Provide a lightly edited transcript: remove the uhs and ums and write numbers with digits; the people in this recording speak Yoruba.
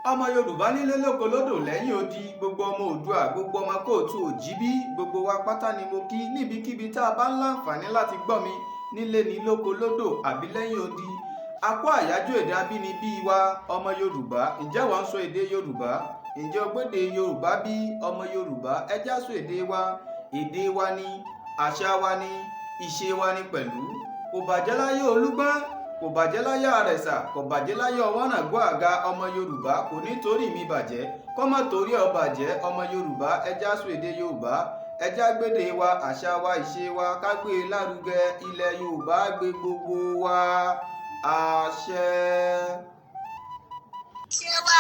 Ọmọ Yorùbá nílé, lóko, lódò, lẹ́yìn odi, gbogbo ọmọ Oòduà, gbogbo ọmọ káàárọ̀ oòjíire, gbogbo wa pátá ni mo kí níbikíbi tá a bá ń láǹfààní láti gbọ́ mi, nílé ní, lóko, lódò àbí lẹ́yìn odi. A kó àyájọ́ èdè abínibí wa, ọmọ Yorùbá. Ǹjẹ́ wọ́n ń sọ èdè Yorùbá? Ǹjẹ́ o gbédè Yorùbá bí? Ọmọ Yorùbá, ẹ já sọ èdè wa. Èdè wa ni, àṣà wa ni, ìṣe wa ni pẹ̀lú. Kò bàjẹ́ láyé Olúgbọ́n, kò bàjẹ́ láyé Àrẹ̀sà, kò bàjẹ́ láyé Ọwọ́nàgọ́ Àga. Ọmọ Yorùbá, kò ní torí mi bàjẹ́, kó má torí ọ bàjẹ́. Ọmọ Yorùbá, ẹ já sọ èdè Yorùbá, ẹ já gbédè wa, àṣà wa, ìṣe wa, ká gbé e lárugẹ. Ilẹ̀ Yorùbá gbé gbogbo wa. Àṣẹ. Ṣé wà?